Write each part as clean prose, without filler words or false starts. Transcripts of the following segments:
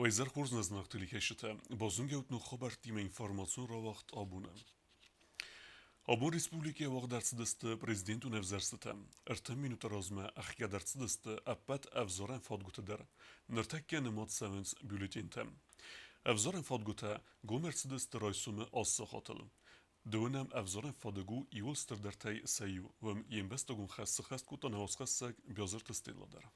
Уӕ хорз нӕ зынаргъ телекӕсджытӕ, базонгӕут ног хабӕрттимӕ информацион рауагъд абоны. Абон республикӕйы уагъд ӕрцыдысты президентон ӕвзӕрстытӕ. 30 минуты размӕ ӕхгӕд ӕрцыдысты ӕппӕт ӕвзарӕн фадгуыты дӕр. Ныртӕккӕ нымад цӕуынц бюллетентӕ. Ӕвзарӕн фадгуытӕ гом ӕрцыдысты райсомы 8 сахатыл. Дыууынӕм ӕвзарӕн фадыг у иууыл стырдӕртӕй сӕ иу. Уым йе мбӕстагон хӕс сыххӕст кодта нӕ уацхӕссӕг Биазырты Стелла дӕр.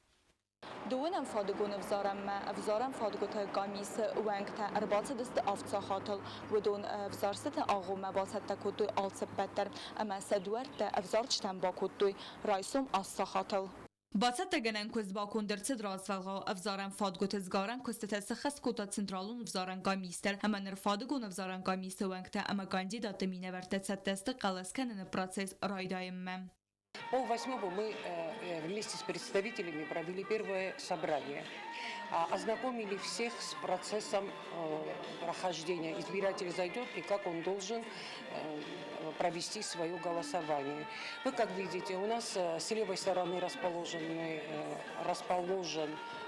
Дыууынӕм фадыгон ӕвзарӕнмӕ ӕвзарӕн фадгуыты къамисы уӕнгтӕ ӕрбацыдысты 7 сахатыл. Уыдон ӕвзӕрстыты агъоммӕ бацӕттӕ кодтой алцыппӕт дӕр ӕмӕ сӕ дуӕрттӕ ӕвзарджытӕн бакодтой райсом 8 сахатыл. Бацӕттӕгӕнӕн куыст баконд ӕрцыд развӕлгъау ӕвзарӕн фадгуыты сгарӕн куыстытӕ сыххӕст кодта Централон ӕвзарӕн къамис дӕр ӕмӕ ныр фадыгон ӕвзарӕн къамисы уӕнгтӕ ӕмӕ кандидатты минӕвӕрттӕ цӕттӕ сты хъӕлӕс кӕныны процесс райдайынмӕ. 7:30 мы вместе с представителями провели первое собрание. Ознакомили всех с процессом прохождения. Избиратель зайдет и как он должен провести свое голосование. Вы, как видите, у нас с левой стороны расположен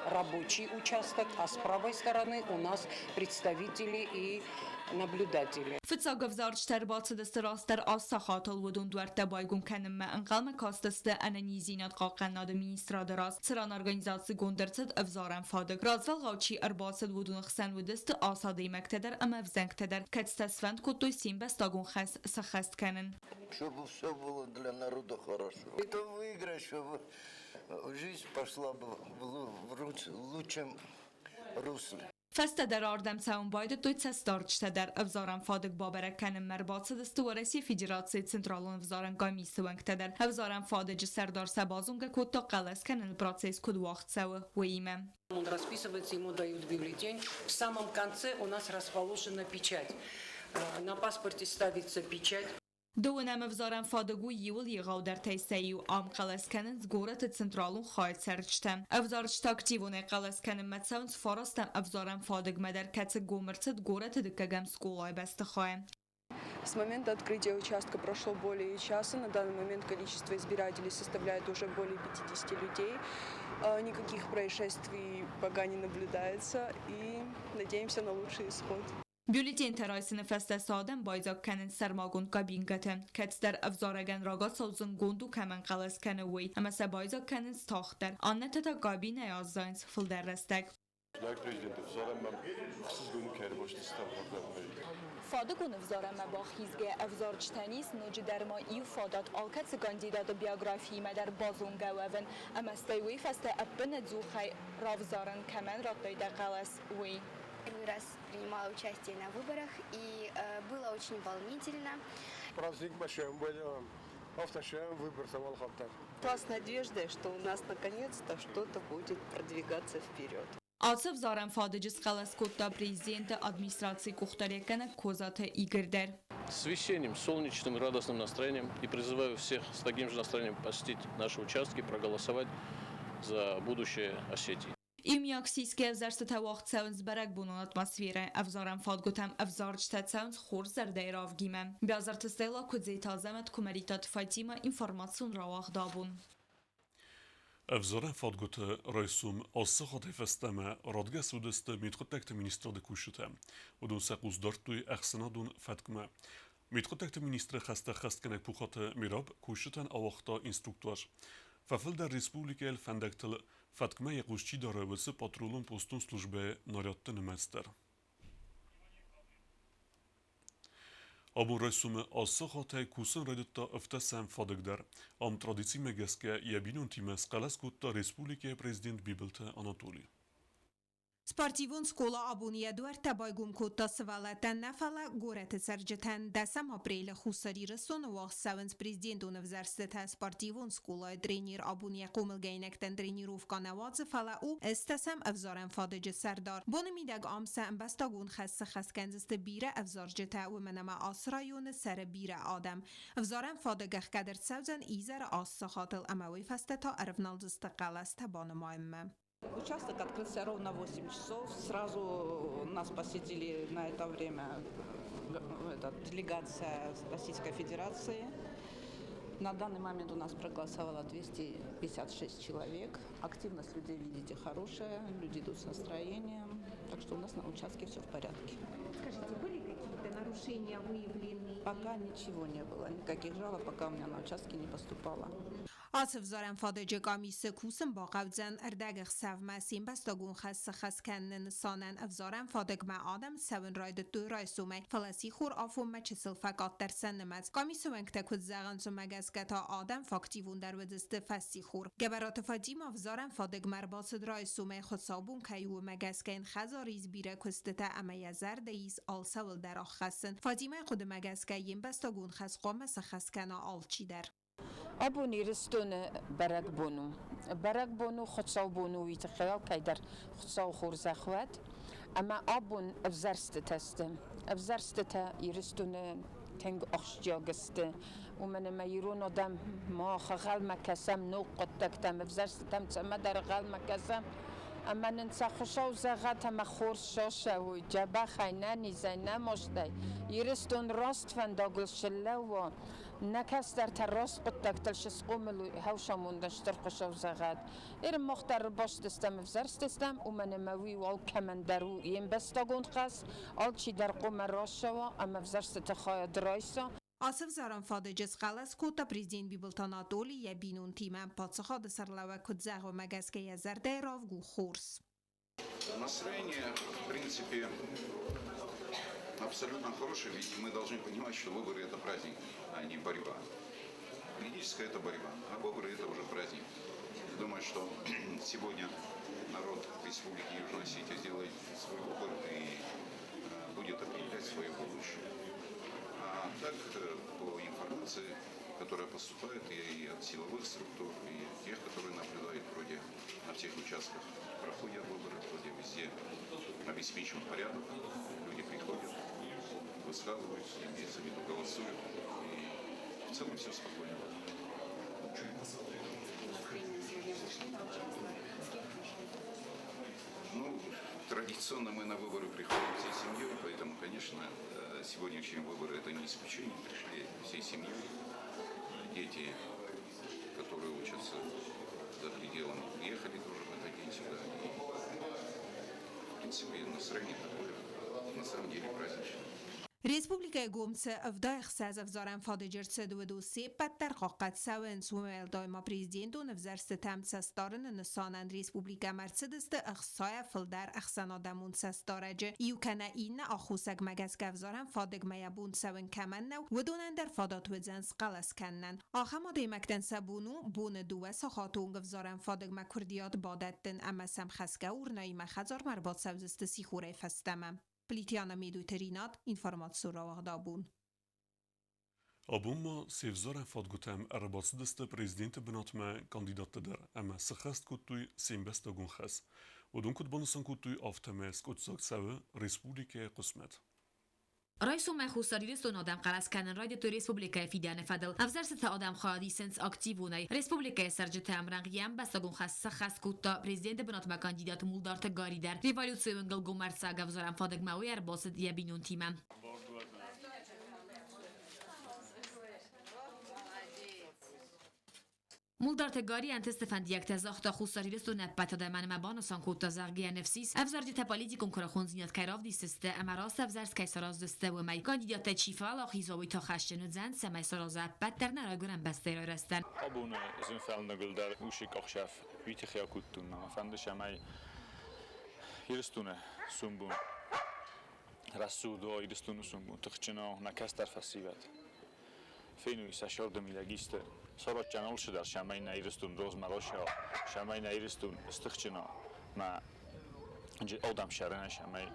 рабочий участок, а с правой стороны у нас представители и наблюдатели. Фыццаг ӕвзарджытӕ ӕрбацыдысты растдӕр 8 сахатыл. Уыдон дуӕрттӕ байгом кӕнынмӕ ӕнхъӕлмӕ кастысты ӕнӕниздзинад хъахъхъӕнынады министрады раз, цыран организацигонд ӕрцыд ӕвзарӕн фадыг. Развӕлгъау чи ӕрбацыд, уыдоны хсӕн уыдысты ас адӕймӕгтӕ дӕр ӕмӕ ӕвзӕнгтӕ дӕр, кӕцытӕ сфӕнд кодтой се мбӕстагон хӕс сӕххӕст кӕнын. Чтобы все было для народа хорошо. Это выиграть, чтобы жизнь пошла бы в лучшем русле. Фӕстӕдӕр ардӕм цӕуын байдыдтой цӕстдарджытӕ дӕр. Ӕвзарӕн фадыг бабӕрӕг кӕнынмӕ ӕрбацыдысты Уӕрӕсейы Федерацийы Централон ӕвзарӕн къамисы уӕнгтӕ дӕр. Ӕвзарӕн фадыджы сӕрдар сӕ базонгӕ кодта, хъӕлӕс кӕныны процесс куыд уагъд цӕуы, уыимӕ. Он расписывается, ему дают бюллетень. В самом конце у нас расположена печать. На паспорте ставится печать. Дыууынӕм ӕвзарӕн фадыг у иуыл егъаудӕртӕй сӕ иу. Ам хъӕлӕс кӕнынц горӕты централон хайы цӕрджытӕ. Ӕвзарджытӕ активонӕй хъӕлӕс кӕнынмӕ цӕуынц фарастӕм ӕвзарӕн фадыгмӕ дӕр, кӕцы гом ӕрцыд горӕты дыккӕгӕм скъолайы бӕстыхайы. С момента открытия участка прошло более часа. На данный момент количество избирателей составляет уже более 50 людей. Никаких происшествий пока не наблюдается, и надеемся на лучший исход. Бюллетентӕ райсыны фӕстӕ сӕ адӕм байдзаг кӕнынц сӕрмагонд кабинкӕты. Кӕцыдӕр ӕвзарӕгӕн рагацау зындгонд у, кӕмӕн хъӕлӕс кӕны, уый, ӕмӕ сӕ байдзаг кӕнынц тагъддӕр. Аннӕтӕ та кабинӕйы аззайынц фылдӕр рӕстӕг. Президенты ӕвзарӕнмӕ ӕхсызгон кӕй ӕрбастыстӕм. Фадыгон ӕвзарӕнмӕ бахизгӕ ӕвзарджытӕн ис ноджыдӕр ма иу фадат алкӕцы кандидаты биографиимӕ дӕр базонгӕ уӕвын ӕмӕ стӕй уый фӕстӕ ӕппынӕдзухӕй равзарын, кӕмӕн радтай дӕ хъӕлӕс, уый. Первый раз принимала участие на выборах, и было очень волнительно. Праздник большой, автошем выбор хаттар. С надеждой, что у нас наконец-то что-то будет продвигаться вперед. Ацы ӕвзарӕн фадыджы схъӕлӕс кодта президенты администрацийы къухдариуӕггӕнӕг Козаты Игорь дӕр. С весенним, солнечным, радостным настроением и призываю всех с таким же настроением посетить наши участки, проголосовать за будущее Осетии. Иумиаг сисгӕ ӕвзӕрстытӕ уагъд цӕуынц бӕрӕгбонон атмосферӕйы. Ӕвзарӕн фадгуытӕм ӕвзарджытӕ цӕуынц хорз зӕрдӕйы равгимӕ. Биазырты Стелла, Куыдзеты Азӕмӕт, Куымӕридтаты Фатимӕ, информацион рауагъд абон. Ӕвзарӕн фадгуыты райсом 8 сахатӕй фӕстӕмӕ радгӕс уыдысты мидхъуыддӕгты министрады кусджытӕ. Уыдон сӕ хъус дардтой ӕхсӕнадон фӕткмӕ. Мидхъуыддӕгты министры хӕстӕ ӕххӕстгӕнӕг Пухаты Мираб кусджытӕн ауагъта инструктаж. Фӕфылдӕр республикӕйыл фӕндӕгтыл фӕткмӕ йӕ хъус чи дары, уыцы патрулон-постон службӕйы нарядты нымӕц дӕр. Абон райсомы 8 сахатӕй кусын райдыдта ӕвддӕсӕм фадыг дӕр. Ам традицимӕ гӕсгӕ йӕ бинонтимӕ схъӕлӕс кодта республикӕйы президент Бибылты Анатолий. Спортивон скъола абон йӕ дуӕрттӕ байгом кодта сывӕллӕттӕн нӕ, фӕлӕ горӕты цӕрджытӕн. 10 апрелы Хуссар Ирыстоны уагъд цӕуынц президентон ӕвзӕрстытӕ. Спортивон скъолайы тренер абон йӕ хъомылгӕнинӕгтӕн тренировкӕ нӕ уадзы, фӕлӕ у ӕстдӕсӕм ӕвзарӕн фадыджы сӕрдар. Боны мидӕг ам сӕ ӕмбӕстагон хӕс сыххӕст кӕндзысты бирӕ ӕвзарджытӕ, уымӕн ӕмӕ ацы районы цӕры бирӕ адӕм. Ӕвзарӕн фадыг ӕхгӕд ӕрцӕудзӕн изӕры 8 сахатыл ӕмӕ уый фӕстӕ та ӕрывналдзысты хъӕлӕстӕ банымайынмӕ. Участок открылся ровно в 8 часов. Сразу нас посетили на это время делегация Российской Федерации. На данный момент у нас проголосовало 256 человек. Активность людей, видите, хорошая, люди идут с настроением. Так что у нас на участке все в порядке. Скажите, были какие-то нарушения выявлены? Пока ничего не было, никаких жалоб пока у меня на участке не поступало. Ацы ӕвзарӕн фадыджы къамисы кусын бахъӕудзӕн ӕрдӕгӕхсӕвмӕ се мбӕстагон хӕс сыххӕст кӕныны нысанӕн ӕвзарӕн фадыгмӕ адӕм цӕуын райдыдтой райсомӕй, фӕлӕ сихор афонмӕ чысыл фӕкъаддӕр сӕ нымӕц. Къамисы уӕнгтӕ куыд зӕгъынц, уымӕ гӕсгӕ та адӕм фактивондӕр уыдзысты фӕссихор. Гӕбӕраты Фатимӕ ӕвзарӕн фадыгмӕ ӕрбацыд райсомӕй, хуыцаубон кӕй у, уымӕ гӕсгӕ йын хӕдзары ис бирӕ куыстытӕ ӕмӕ йӕ зӕрдӕ ис алцӕуыл дӕр аххӕссын. Фатимӕйы хъуыдымӕ гӕсгӕ йе мбӕстагон хӕс хъуамӕ сӕххӕст кӕна алчидӕр. Абон Ирыстоны бӕрӕгбон у. Бӕрӕгбон у, хуыцаубон у, уый тыххӕй алкӕйдӕр Хуыцауы хорзӕх уӕд. Ӕмӕ абон ӕвзӕрстытӕ сты. Ӕвзӕрстытӕ Ирыстоны тынг ахсджиаг сты, уымӕн ӕмӕ ирон адӕм мах ӕнхъӕлмӕ кӕсӕм ног хъуыддӕгтӕм, ӕвзӕрстытӕм цӕмӕдӕр ӕнхъӕлмӕ кӕсӕм. Ӕмӕ нын сӕ Хуыцау зӕгъӕд ӕмӕ хорз сасӕуой, дзӕбӕхӕй, нӕнизӕй, нӕ мастӕй. Ирыстон раст фӕндагыл слӕууа, Нӕ кӕстӕртӕ раст хъуыддӕгтыл схъомыл хӕусамондӕн стыр Хуыцау зӕгъӕд. Ир мах дӕр бастыстӕм, ӕвзӕрстыстӕм, уымӕн ӕмӕ уый у алкӕмӕн дӕр у йе мбӕстагон хӕс, алчидӕр хъуамӕ рацӕуа ӕмӕ ӕвзӕрстыты хайад райса. Ацы ӕвзарӕн фадыджы схъӕлӕс кодта президент Бибылты Анатоли йӕ бинонтимӕ. Паддзахады сӕргълӕууӕг куыд зӕгъы, уымӕ гӕсгӕ йӕ зӕрдӕйы равг у хорз. Настроение, в принципе, абсолютно хорошее, ведь мы должны понимать, что выборы – это праздник, а не борьба. Политическая – это борьба, а выборы – это уже праздник. Думаю, что сегодня народ Республики Южная Осетия сделает свой выбор и будет определять свое будущее. А так, по информации, которая поступает и от силовых структур, и тех, которые наблюдают вроде на всех участках, проходят выборы, вроде везде обеспечен порядок, люди приходят, высказываются, имеется в виду, голосуют, и в целом все спокойно. Ну, традиционно мы на выборы приходим всей семьей, поэтому, конечно, сегодняшние выборы это не исключение. Пришли всей семьей. Дети, которые учатся за пределами, приехали тоже в этот день сюда. И, в принципе, настроение такое, на самом деле, праздничное. Республикӕйы гом цы 76 ӕвзарӕн фадыджы рцыд, уыдон се ппӕт дӕр хъахъхъӕд цӕуынц. Уӕлдай ма президентон ӕвзӕрстытӕм цӕстдарыны нысанӕн республикӕмӕ ӕрцыдысты ӕхцайӕ фылдӕр ӕхсӕнадӕмон цӕстдарӕджы. Иу кӕнӕ иннӕ аххосагмӕ гӕсгӕ ӕвзарӕн фадыгмӕ йӕ бон цӕуын кӕмӕн нӕу, уыдонӕн дӕр фадат уыдзӕн схъӕлӕс кӕнынӕн. Ахӕм адӕймӕгтӕн сӕ бон у боны дыууӕ сахаты онг ӕвзарӕн фадыгмӕ куырдиат бадӕттын ӕмӕ сӕм хӕсгӕ урнӕимӕ хӕдзармӕ ӕрбацӕудзысты сихорӕй фӕстӕмӕ. Плитиана Медуйты Ринат, информацион рауагъдабон. Абон ма се взарӕн фадгуытӕм ӕрбацыдысты президенты бынатмӕ кандидаттӕ дӕр ӕмӕ сыххӕст кодтой се мбӕстагон хӕс. Уыдон куыд банысан кодтой, афтӕмӕй скъуыддзаг цӕуы республикӕйы хъысмӕт. Райсомӕй Хуссар Ирыстоны адӕм хъӕлӕс кӕнын райдыдтой республикӕйы фидӕны фӕдыл. Ӕвзӕрстыты адӕм хайад исынц активонӕй. Республикӕйы цӕрджытӕ ӕмрӕнхъ йӕ ӕмбӕстагон хӕс сӕххӕст кодта президенты бынатмӕ кандидат Мулдарты Гарри дӕр. Революцийы уынгыл гомӕрццаг ӕвзарӕн фадыгмӕ уый ӕрбацыд йӕ бинонтимӕ. Мулдарты Гарри ӕнтысты фӕндиӕгтӕ загъта Хуссар Ирыстоны ӕппӕт адӕмӕн ӕмӕ банысан кодта, зӕгъгӕ, ныфс ис, ӕвзарджытӕ политикон куырыхондзинад кӕй равдисдзысты ӕмӕ раст ӕвзӕрст кӕй сараздзысты, уымӕй. Кандидаттӕ чи фӕуӕлахиз уа, уый та хӕсджын уыдзӕн, цӕмӕй сараза ӕппӕт дӕр нӕ райгуырӕн бӕстӕйы райрӕзтӕн. Абоны зын фӕлныгыл дӕр уыцы къахсӕф уый тыххӕй акодтон ӕмӕ фӕнды, цӕмӕй Ирыстоны сомбон рӕсугъд уа, Ирыстоны сомбон тыхджын уа, нӕ кӕстӕр фӕсивӕд. Фенуй сӕ сӕрдӕми лӕгисты. Соротчан алчидӕр цӕмӕй нӕ Иристон розмӕ росӕуа, цӕмӕй нӕ Иристон стыхджын уа, ма адӕм сӕрӕнӕй цӕмӕй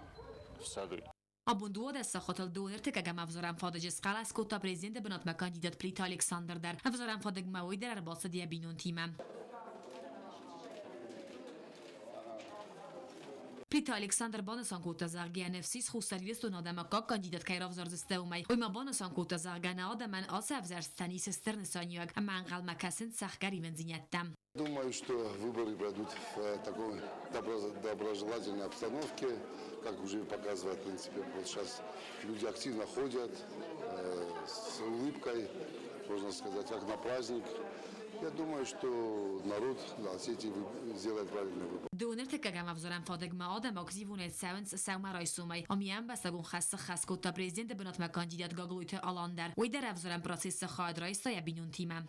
фсӕдуй. Абон 12 сахатыл 32-ӕм ӕвзарӕн фадыджы схъӕлӕс кодта президенты бынатмӕ кандидат Плиты Александр дӕр. Ӕвзарӕн фадыгмӕ уый дӕр ӕрбацыд йӕ бинонтимӕ. Плиты Александр банысан кодта, зӕгъгӕ, ныфс Хуссар Ирыстоны адӕм аккаг кандидат кӕй равзардзысты, уымӕй. Уый ма банысан кодта, зӕгъгӕ, нӕ адӕмӕн ацы ӕвзӕрстытӕн ис стыр нысаниуӕг ӕмӕ ӕнхъӕлмӕ кӕсынц цӕхгӕр ивындзинӕдтӕм. Думаю, что выборы пройдут в такой доброжелательной обстановке, как уже показывает, в принципе, вот сейчас люди активно ходят, с улыбкой, можно сказать, как на праздник. Я думаю, что народ Осетии сделает правильный выбор. Дыууын ӕртыккӕгӕм ӕвзарӕн фадыгмӕ адӕм активонӕй цӕуынц сӕумӕрайсомӕй. Ам йӕ ӕмбӕстагон хӕс сыххӕст кодта президенты бынатмӕ кандидат Гаглойты Алан дӕр. Уый дӕр ӕвзарӕн процессы хайад райста йӕ бинонтимӕ.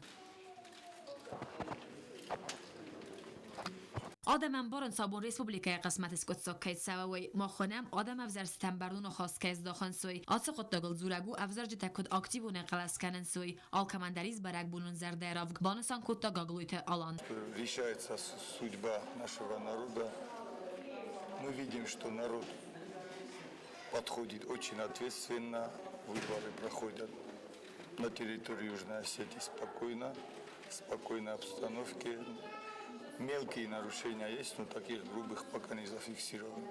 Адӕм ӕмбарынц, абон республикӕйы хъысмӕт скъуыддзаг кӕй цӕуы, уый. Мах уынӕм, адӕм ӕвзӕрстытӕм бӕрнон ахаст кӕй здахынц, уый. Ацы хъуыддагыл дзурӕг у, ӕвзарджытӕ куыд активонӕй хъӕлӕс кӕнынц, уый. Алкӕмӕн дӕр ис бӕрӕгбонон зӕрдӕйы банысан кодта Гаглойты Алан. Решается судьба нашего народа. Мы видим, что народ подходит очень ответственно, выборы проходят на территории Южной Осетии спокойно, в спокойной обстановке. Мелкие нарушения есть, но таких грубых пока не зафиксировано.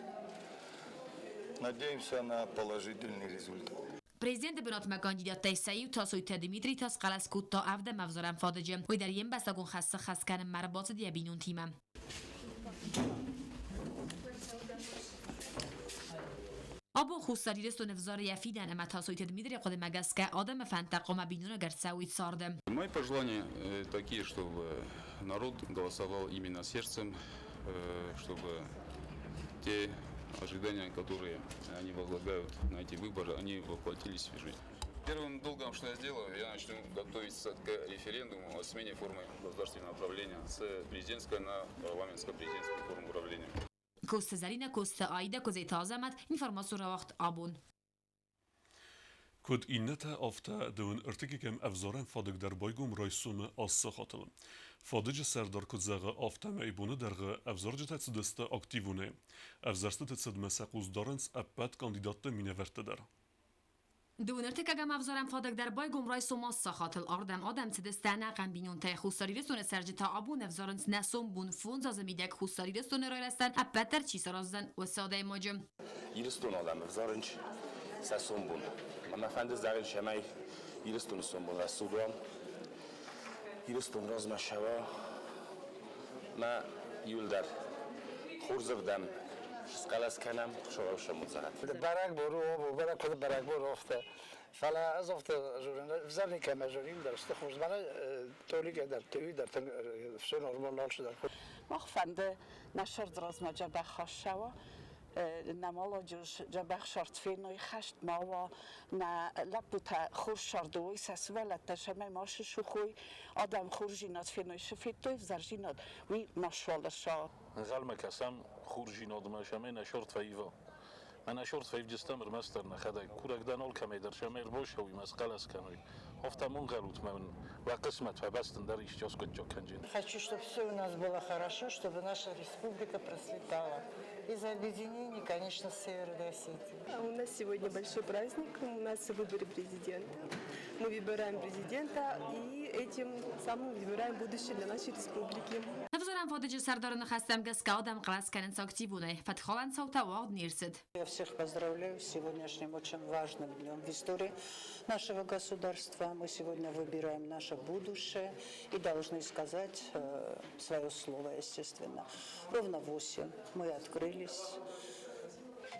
Надеемся на положительный результат. Президенты бынатмӕ кандидаттӕй сӕ иу Тасойты Дмитрий та схъӕлӕс кодта ӕвдӕм ӕвзарӕн фадыджы. Уый дӕр йе мбӕстагон хӕс сыххӕст кӕнынмӕ ӕрбацыд йӕ бинонтимӕ. Абон Хуссар Ирыстоны ӕвзары йӕ фидӕн ӕмӕ Тасойты Дмитрийы хъуыдымӕ гӕсгӕ адӕмы фӕндтӕ хъуамӕ биноныг ӕрцӕуой царды. Мои пожелания такие, чтобы народ голосовал именно сердцем, чтобы те ожидания, которые они возлагают на эти выборы, они воплотились в жизнь. Первым долгом, что я сделаю, я начну готовиться к референдуму о смене формы государственного правления с президентской на парламентско-президентскую форму правления. Коцты Зӕринӕ, Коцты Аидӕ, Козайты Азӕмӕт, информацион рауагъд абон. Куыд иннӕтӕ, афтӕ дыууын ӕртыккӕгӕм ӕвзарӕн фадыг дӕр байгом райсомы ацы сахатыл. Фадыджы сӕрдар куыд зӕгъы, афтӕмӕй боны дӕргъы ӕвзарджытӕ цыдысты активонӕй. Ӕвзӕрстыты цыдмӕ сӕ хъус дарынц ӕппӕт кандидатты минӕвӕрттӕ дӕр. Дыууын ӕртыккӕгӕм ӕвзарӕн фадыг дӕр байгом райсом ацы сахатыл. Ардӕм адӕм цыдысты ӕнӕхъӕн бинонтӕй. Хуссар Ирыстоны цӕрджытӕ абон ӕвзарынц нӕ сомбон фондз азы мидӕг Хуссар Ирыстоны райрӕзтӕн ӕппӕт дӕр чи сараздзӕн, уыцы адӕймаджы. Ирыстоны адӕм ӕвзарынц сӕ сомбон. Мӕ фӕнды зӕгъын, цӕмӕй Ирыстоны сомбон рӕсугъд уа, Ирыстон размӕ цӕуа, мӕ иуылдӕр хорзырдӕм схъӕлӕс кӕнӕм, Хуыцау сӕм зӕгъӕд. Бӕрӕгбон у, бӕрӕгбон бӕрӕгбон афтӕ. Фӕлӕ ӕз афтӕ зонын, ӕвзӕр никӕмӕ зонин дӕр, сты хорз. Мӕнӕ Толикӕ дӕр, Теуи дӕр тынг все нормально алцыдӕр. Мах фӕнды нӕ сырд размӕ дзӕбӕх хӕссӕуа, нӕ молодежь дзӕбӕх сӕрд феной, хӕст ма уа, нӕ лӕппутӕ хорз сӕрды уой, сӕ сывӕллӕттӕ цӕмӕй ма сысух уой, адӕм хорздзинад феной, цы федтой ӕвзӕрдзинад, уый ма суалӕса. Ӕнхъӕлмӕ кӕсӕм хорздзинадмӕ, цӕмӕй нӕ сӕрд фӕива. Мӕнӕ сӕрд фӕивдзыстӕм ӕрмӕстдӕр нӕхӕдӕг. Курӕг дӕн алкӕмӕй дӕр, цӕмӕй ӕрбацӕуой ӕмӕ схъӕлӕс кӕной. Афтӕ ма ӕнхъӕлут мӕ уын уӕ хъысмӕт фӕбӕстын дӕр исчи аскъуыддзаг кӕнджын. Хочу, чтобы все у нас было хорошо, чтобы наша республика процветала. И за объединение, конечно, Северной Осетии. У нас сегодня большой праздник, у нас выборы президента. Мы выбираем президента и этим самым выбираем будущее для нашей республики. Ӕвзарӕн фадыджы сӕрдары ныхӕстӕм гӕсгӕ адӕм хъӕлӕс кӕнынц активонӕй, фӕткхалӕн цаутӕ уагъд не рцыд. Я всех поздравляю с сегодняшним очень важным днем в истории нашего государства. Мы сегодня выбираем наше будущее и должны сказать свое слово, естественно. Ровно 8 мы открылись.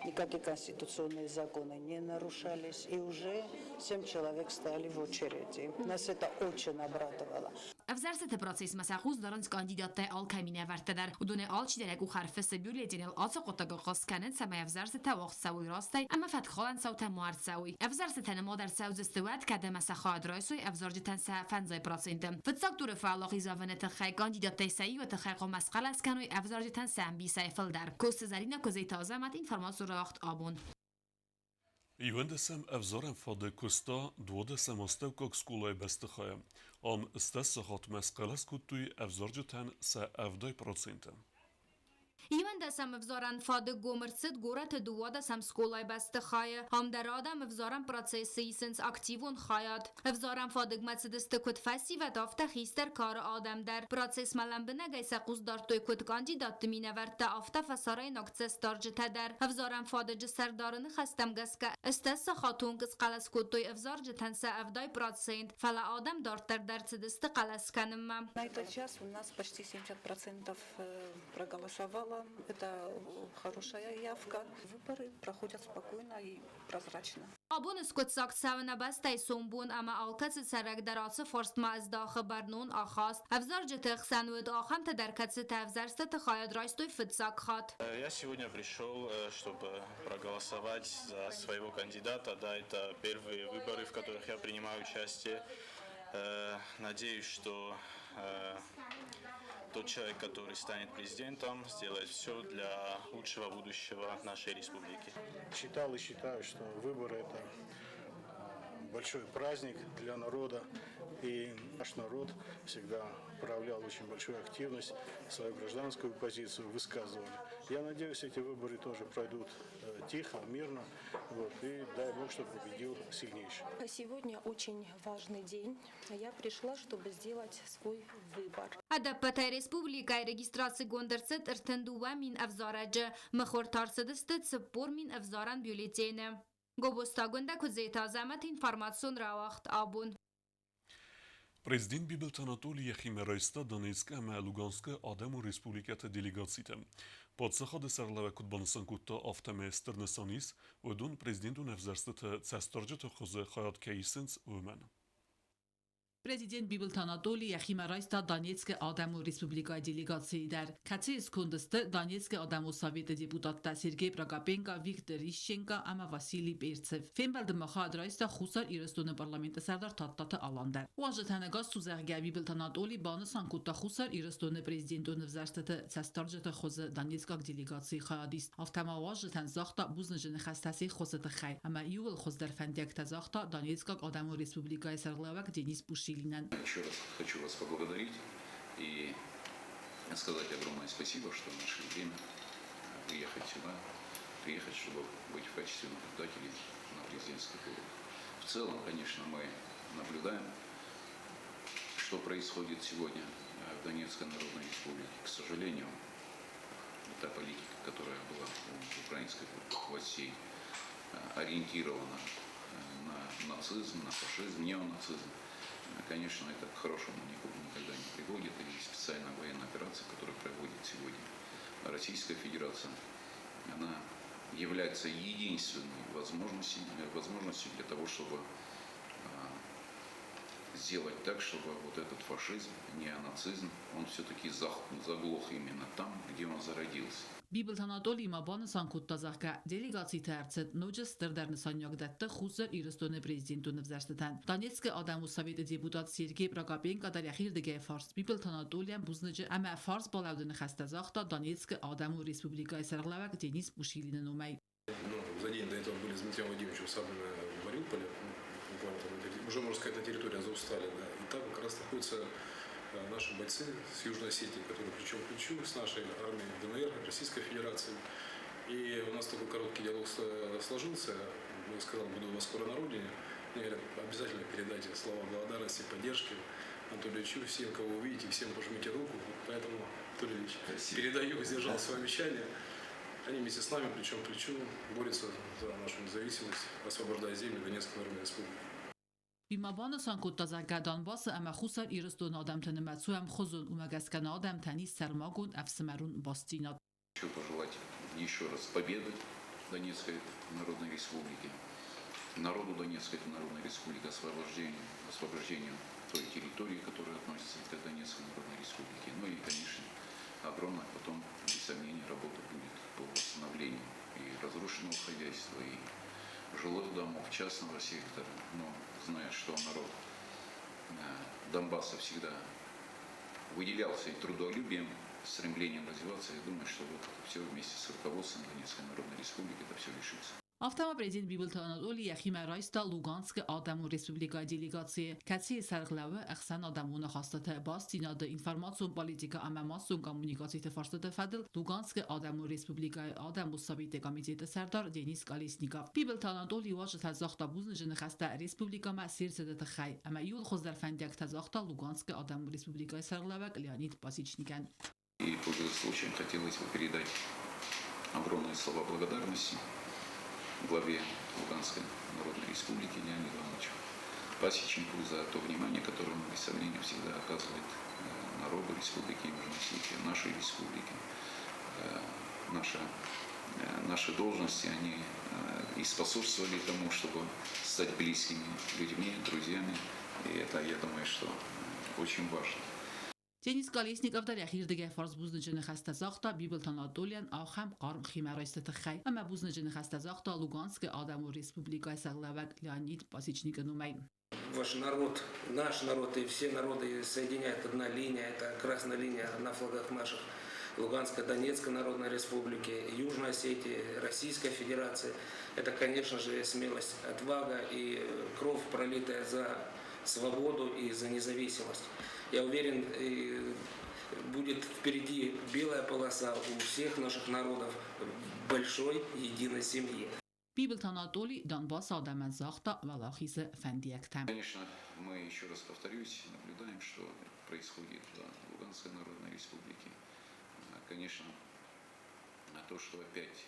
Никакие конституционные законы не нарушались, и уже семь человек стояли в очереди. Нас это очень обрадовало. Ӕвзӕрстыты процессмӕ сӕ хъус дарынц кандидаттӕй алкӕй минӕвӕрттӕ дӕр. Уыдонӕй алчидӕр йӕ къух ӕрфыссы бюллетеныл ацы хъуыддагыл хъаст кӕнынц, цӕмӕй ӕвзӕрстытӕ уагъд цӕуой растӕй ӕмӕ фӕткхалӕн цаутӕ ма ӕрцӕуой. Ӕвзӕрстытӕ нымад ӕрцӕудзысты уӕд, кӕд ӕмӕ сӕ хайад райсой ӕвзарджытӕн сӕ 50%. Фыццаг туры фӕуӕлахиз уӕвыны тыххӕй кандидаттӕй сӕ иуы тыххӕй хъуамӕ схъӕлӕс кӕной ӕвзарджытӕн сӕ ӕмбисӕй фылдӕр. Коцты Зӕринӕ, Козайты Азӕмӕт, информацион рауагъд абон. Иуӕндӕсӕм ӕвзарӕн фадыг куыста 12-ӕм астӕуккаг скъолайы бӕстыхайы. Ам 10 сахатмӕ схъӕлӕс кодтой ӕвзарджытӕн сӕ 70%. 11-ӕм ӕвзарӕн фадыг гом ӕрцыд горӕты 12-ӕм скъолайы бӕстыхайы. Ам дӕр адӕм ӕвзарӕн процессы исынц активон хайад. Ӕвзарӕн фадыгмӕ цыдысты куыд фӕсивӕд, афтӕ хистӕр кары адӕм дӕр. Процессмӕ лӕмбынӕгӕй сӕ хъус дардтой куыд кандидатты минӕвӕрттӕ, афтӕ фӕсарӕйнаг цӕстдарджытӕ дӕр. Ӕвзарӕн фадыджы сӕрдары ныхӕстӕм гӕсгӕ 10 сахаты онг схъӕлӕс кодтой ӕвзарджытӕн сӕ 70%, фӕлӕ адӕм дарддӕр дӕр цыдысты хъӕлӕс кӕнынмӕ. На этот час у нас почти 70% проголосовало. Это хорошая явка. Выборы проходят спокойно и прозрачно. Абоны скъуыддзаг цӕуы нӕ бӕстӕйы сомбон ӕмӕ алкӕцы цӕрӕг дӕр ацы фарстмӕ ӕздахы бӕрнон ахаст. Ӕвзарджыты хсӕн уыд ахӕмтӕ дӕр, кӕцытӕ ӕвзӕрстыты хайад райстой фыццаг хатт. Я сегодня пришел, чтобы проголосовать за своего кандидата. Да, это первые выборы, в которых я принимаю участие. Надеюсь, что тот человек, который станет президентом, сделает все для лучшего будущего нашей республики. Считал и считаю, что выборы – это большой праздник для народа. И наш народ всегда проявлял очень большую активность, свою гражданскую позицию высказывали. Я надеюсь, эти выборы тоже пройдут тихо, мирно. Вот, и дай Бог, чтобы победил сильнейший. Сегодня очень важный день. Я пришла, чтобы сделать свой выбор. Ӕдӕппӕтӕй республикӕйы регистрацигонд ӕрцыд 32 000 ӕвзарӕджы, мыхуыр та ӕрцыдысты 40 000 ӕвзарӕн бюллетены. Гобозты Агуындӕ, Куыдзеты Азӕмӕт, информацион рауагъд «Абон». Президент Бибылты Анатолий йӕхимӕ райста Донецкы ӕмӕ Луганскы адӕмон республикӕты делегацитӕ. Паддзахады сӕргълӕууӕг куыд банысан кодта, афтӕмӕй стыр нысан ис, уыдон президентон ӕвзӕрстыты цӕстдарджыты хуызы хайад кӕй исынц, уымӕн. Президент Бибылты Анатолий йӕхимӕ райста Донецкы Адӕмон Республикӕйы делегацийы дӕр, кӕцыйы сконды сты Донецкы Адӕмон Советы депутаттӕ Сергей Прокопенко, Виктор Ищенко ӕмӕ Василий Перцев. Фембӕлды ма хайад райста Хуссар Ирыстоны парламенты сӕрдар Тадтаты Алан дӕр. Уазджытӕн ӕгас цу зӕгъгӕ, Бибылты Анатолий банысан кодта Хуссар Ирыстоны президентон ӕвзӕрстыты цӕстдарджыты хуызы донецкаг делегацийы хайадист. Афтӕ ма уазджытӕн загъта бузныджы ныхӕстӕ се ххуысы тыххӕй ӕмӕ иууыл хуыздӕр фӕндиӕгтӕ загъта Донецкаг Адӕмон Республикӕйы сӕргълӕууӕг Денис Пушилинӕн. Еще раз хочу вас поблагодарить и сказать огромное спасибо, что нашли время приехать сюда, приехать, чтобы быть в качестве наблюдателей на президентских выборах. В целом, конечно, мы наблюдаем, что происходит сегодня в Донецкой Народной Республике. К сожалению, та политика, которая была у украинских властей ориентирована на нацизм, на фашизм, неонацизм, конечно, это к хорошему никогда не приводит. И специальная военная операция, которую проводит сегодня Российская Федерация, она является единственной возможностью для того, чтобы сделать так, чтобы вот этот фашизм, неонацизм, он все-таки заглох именно там, где он зародился. Бибылты Анатолий ма банысан кодта, зӕгъгӕ, делегациты ӕрцыд ноджы стырдӕр нысаниуӕг дӕтты Хуссар Ирыстоны президентон ӕвзӕрстытӕн. Донецкы Адӕмон Советы депутат Сергей Прокопенко дӕр йӕхирдыгӕй фарс Бибылты Анатолийӕн бузныджы ӕмӕ фарс балӕуды ныхӕстӕ загъта Донецкы Адӕмон Республикӕйы сӕргълӕууӕг Денис Пушилины номӕй. Ну, за день до этого были с Дмитрием Владимировичем Саблиным в Мариуполе, ну, буквально там, уже, можно сказать, на территории Азовстали, да, и там как раз находятся наши бойцы с Южной Осетии, которые плечом к плечу с нашей армией ДНР, Российской Федерации. И у нас такой короткий диалог сложился. Я сказал, буду у вас скоро на родине. Мне говорят, обязательно передайте слова благодарности, поддержки Анатолию Ильичу, всем, кого увидите, всем пожмите руку. Вот поэтому, Анатолий Ильич, передаю, сдержал свое обещание. Они вместе с нами, плечом к плечу, борются за нашу независимость, освобождая земли Донецкой Народной Республики. Уый ма банысан кодта, зӕгъгӕ, Донбассы ӕмӕ Хуссар Ирыстоны адӕмты нымӕц у ӕмхуызон, уымӕ гӕсгӕ нӕ адӕмтӕн ис сӕрмагонд ӕфсымӕрон бастдзинад. Хочу пожелать еще раз победы Донецкой Народной Республики, народу Донецкой Народной Республики, освобождению той территории, которая относится к Донецкой Народной Республике. Ну и, конечно, огромная потом, без сомнения, работа будет по восстановлению и разрушенного хозяйства, и жилых домов, частного сектора. Но зная, что народ Донбасса всегда выделялся и трудолюбием, стремлением развиваться, я думаю, что вот все вместе с руководством Донецкой Народной Республики это все решится. Афтӕ ма президент Бибылты Анатолий йӕхимӕ райста Луганскы Адӕмон Республикӕйы делегацийы, кӕцыйы сӕргъ лӕууы ӕхсӕнадӕмон ахастыты, бастдзинады, информацион политикӕ ӕмӕ массон коммуникациты фарстыты фӕдыл Луганскы Адӕмон Республикӕйы Адӕмон Советы комитеты сӕрдар Денис Колесников. Бибылты Анатолий уазджытӕн загъта бузныджы ныхӕстӕ республикӕмӕ се рцыды тыххӕй ӕмӕ иууыл хуыздӕр фӕндиӕгтӕ загъта Луганскы Адӕмон Республикӕйы сӕргълӕууӕг Леонид Пасечникӕн. И, пользуясь случаем, хотелось бы передать огромные слова благодарности главе Луганской Народной Республики Леониду Ивановичу Пасечнику за то внимание, которое он, без сомнения, всегда оказывает народу Республики Южная Осетия, нашей республике. Наши должности, они и способствовали тому, чтобы стать близкими людьми, друзьями. И это, я думаю, что очень важно. Денис Колесников дӕр йӕхирдыгӕй фарс бузныджы ныхӕстӕ загъта Бибылты Анатолийӕн ахӕм хъарм химӕрайсты тыххӕй ӕмӕ бузныджы ныхӕстӕ загъта Луганскы Адӕмон Республикӕйы сӕргълӕууӕг Леонид Пасечникы номӕй. Ваш народ, наш народ и все народы соединяет одна линия, это красная линия на флагах наших Луганской, Донецкой Народной Республики, Южной Осетии, Российской Федерации. Это, конечно же, смелость, отвага и кровь, пролитая за свободу и за независимость. Я уверен, будет впереди белая полоса у всех наших народов большой единой семьи. Бибылты Анатоли Донбассы адӕмӕн загъта уӕлахизы фӕндиӕгтӕ. Конечно, мы, еще раз повторюсь, наблюдаем, что происходит в Луганской Народной Республике. Конечно, то, что опять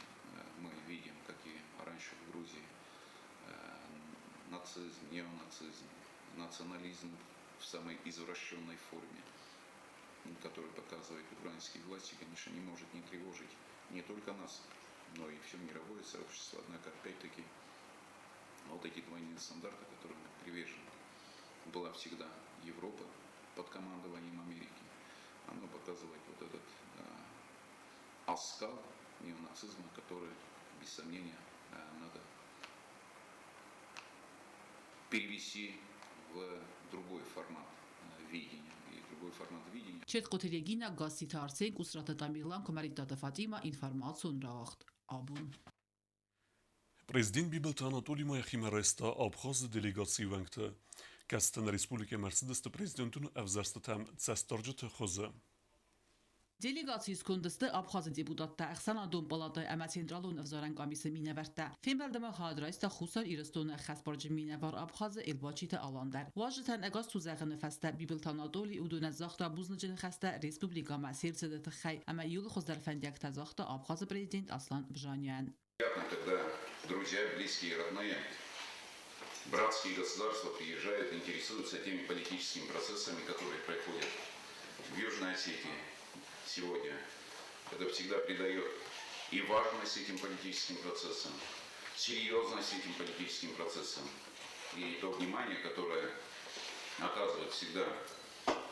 мы видим, как и раньше в Грузии, нацизм, неонацизм, национализм в самой извращенной форме, который показывают украинские власти, конечно, не может не тревожить не только нас, но и все мировое сообщество. Однако, опять-таки, вот эти двойные стандарты, которым привержена была всегда Европа под командованием Америки, оно показывает вот этот оскал неонацизма, который, без сомнения, надо перевести в другой формат видения. И другой формат видения. Четхъоты Регина, Гасситы Арсен, Къусраты Тамерлан, Куымӕридтаты Фатимӕ, информацион рауагъд Абон. Президент Бибылты Анатоли ма йӕхимӕ райста Абхазы делегацийы уӕнгты, кӕцытӕ нӕ республикӕмӕ ӕрцыдысты президентон ӕвзӕрстытӕм цӕстдарджыты хуызы. Делегацийы сконды сты Абхазы депутаттӕ, Ӕхсӕнадон палатӕйы ӕмӕ Централон ӕвзарӕн къамисы минӕвӕрттӕ. Фембӕлды ма хайад райста Хуссар Ирыстоны ӕххӕстбарджын минӕвар Абхазы Елбачиты Алан дӕр. Уазджытӕн ӕгас цу зӕгъыны фӕстӕ Бибылты Анатоли уыдонӕн загъта бузныджы ныхӕстӕ республикӕмӕ се рцыды тыххӕй ӕмӕ иууыл хуыздӕр фӕндиӕгтӕ загъта Абхазы президент Аслан Бжанияйӕн. Приятно, когда друзья, близкие, родные, братские государства приезжают, интересуются теми политическими процессами, которые проходят в Южной Осетии сегодня. Это всегда придает и важность этим политическим процессам, серьезность этим политическим процессам и то внимание, которое оказывает всегда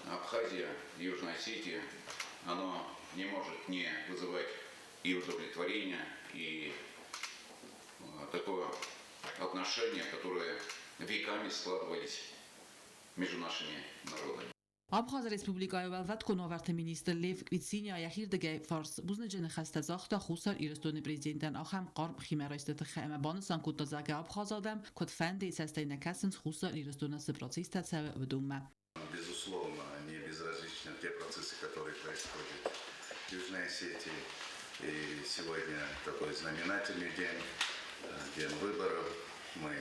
Абхазия, Южная Осетия, оно не может не вызывать и удовлетворения, и такое отношение, которое веками складывались между нашими народами. Абхазы Республикӕйы Уӕлвӕткон уавӕрты министр Лев Квициния йӕхирдыгӕй фарс бузныджы ныхӕстӕ загъта Хуссар Ирыстоны президентӕн ахӕм хъарм химӕрайсты тыххӕй ӕмӕ банысан кодта, зӕгъгӕ, абхазы адӕм куыдфӕндыйы цӕстӕй нӕ кӕсынц Хуссар Ирыстоны цы процесстӕ цӕуы, уыдонмӕ. Безусловно, не безразличны те процессы, которые происходят в Южной Осетии. И сегодня такой знаменательный день, день выборов. Мы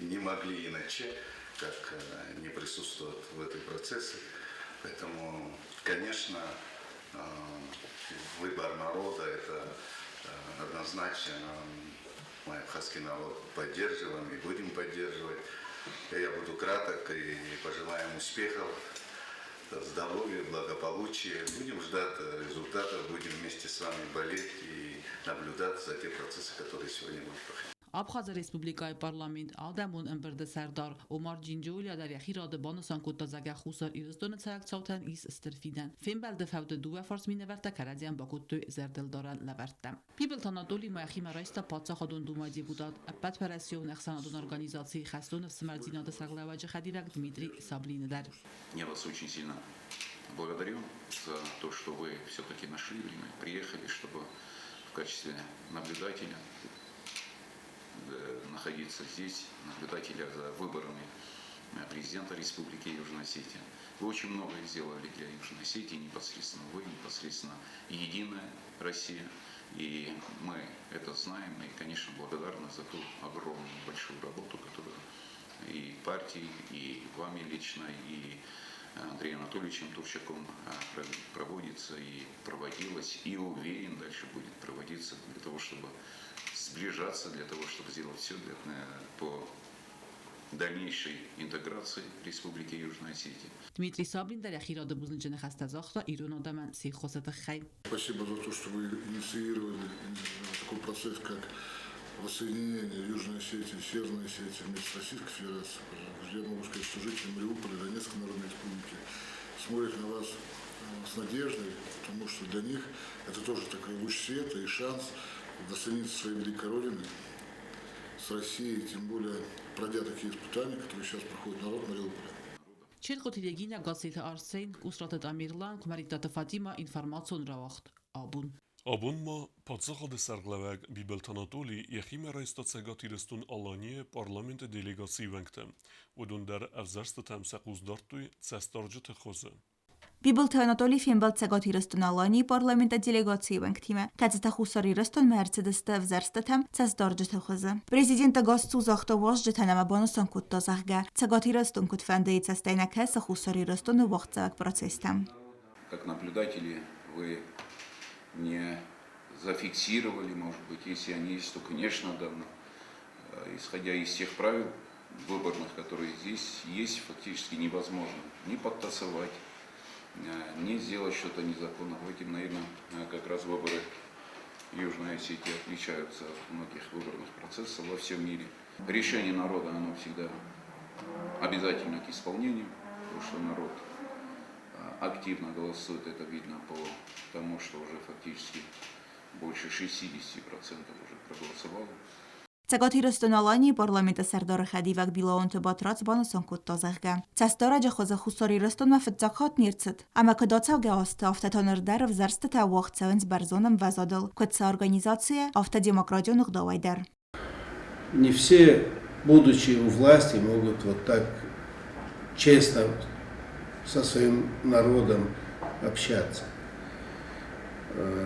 не могли иначе, как не присутствовать в этом процессе. Поэтому, конечно, выбор народа – это однозначно мы абхазский народ поддерживаем и будем поддерживать. Я буду краток и пожелаем успехов, здоровья, благополучия. Будем ждать результатов, будем вместе с вами болеть и наблюдать за те процессы, которые сегодня будут проходить. Абхазы Республикӕйы Парламент Адӕмон ӕмбырды сӕрдар Омар Джинджолиа дӕр йӕхи рады банысан кодта, зӕгъгӕ, Хуссар Ирыстоны цӕрӕг цаутӕн ис стыр фидӕн. Фембӕлды фӕуды дыууӕ фарс минӕвӕрттӕ кӕрӕдзийӕн бакодтой зӕрдылдарӕн лӕвӕрттӕ. Бибылты Анатоли ма йӕхимӕ райста Паддзахадон Думӕйы депутат, Ӕппӕтуӕрӕсеон ӕхсӕнадон организацийы Хӕстон ӕфсымӕрдзинады сӕргълӕууӕджы хӕдивӕг Дмитрий Саблины дӕр. Я вас очень сильно благодарю за то, что вы все-таки нашли время, приехали, чтобы в качестве наблюдателя находиться здесь, наблюдателя за выборами президента Республики Южная Осетия. Вы очень многое сделали для Южной Осетии, непосредственно вы, непосредственно Единая Россия. И мы это знаем и, конечно, благодарны за ту огромную большую работу, которую и партией, и вами лично, и Андреем Анатольевичем Турчаком проводится и проводилась, и уверен, дальше будет проводиться для того, чтобы сближаться, для того, чтобы сделать все по дальнейшей интеграции Республики Южная Осетия. Дмитрий Саблин дӕр йӕхи рады бузныджы ныхӕстӕ загъта ирон адӕмӕн се ххуысы тыххӕй. Спасибо за то, что вы инициировали такой процесс, как воссоединения Южной Осетии, Северной Осетии вместе с Российской Федерацией, я могу сказать, что жители Мариуполя, Донецкой Народной Республики смотрят на вас с надеждой, потому что для них это тоже такой луч света и шанс воссоединиться со своей великой Родиной, с Россией, тем более пройдя такие испытания, которые сейчас проходит народ Мариуполя. Челхоты Регина, Гасситы Арсен, Кусраты Тамерлан, Кумаритаты Фатима, информацион рауагъд Абон. Абон ма паддзахады сӕргълӕууӕг Бибылты Анатоли йӕхимӕ райста Цӕгат Ирыстон-Аланийы парламенты делегацийы уӕнгты. Уыдон дӕр ӕвзӕрстытӕм сӕ хъус дардтой цӕстдарджыты хуызы. Бибылты Анатоли фембӕлд Цӕгат Ирыстон-Аланийы парламенты делегацийы уӕнгтимӕ, кӕцытӕ Хуссар Ирыстонмӕ ӕрцыдысты ӕвзӕрстытӕм цӕстдарджыты хуызы. Президент ӕгасцу загъта уазджытӕн ӕмӕ банысан кодта, зӕгъгӕ, Цӕгат Ирыстон куыдфӕндыйы цӕстӕй нӕ кӕсы Хуссар Ирыстоны уагъдцӕуӕг процесстӕм. Как наблюдатели вы не зафиксировали, может быть, если они есть, то, конечно, давно, исходя из тех правил выборных, которые здесь есть, фактически невозможно ни подтасовать, ни сделать что-то незаконно. В этом, наверное, как раз выборы Южной Осетии отличаются от многих выборных процессов во всем мире. Решение народа, оно всегда обязательно к исполнению, потому что народ активно голосует, это видно по тому, что уже фактически больше 60% уже проголосовало. Цӕгат Ирыстон-Аланийы парламенты сӕрдары хӕдивӕг Билаонты Батрадз банысан кодта, зӕгъгӕ, цӕстдарӕджы хуызы Хуссар Ирыстонмӕ фыццаг хатт не рцыд, ӕмӕ куыд ацӕугӕ азты, афтӕ та ныр дӕр ӕвзӕрстытӕ уагъд цӕуынц бӕрзонд ӕмвӕзадыл, куыд сӕ организацийӕ, афтӕ демократион ӕгъдауӕй дӕр. Не все, будучи у власти, могут вот так честно со своим народом общаться.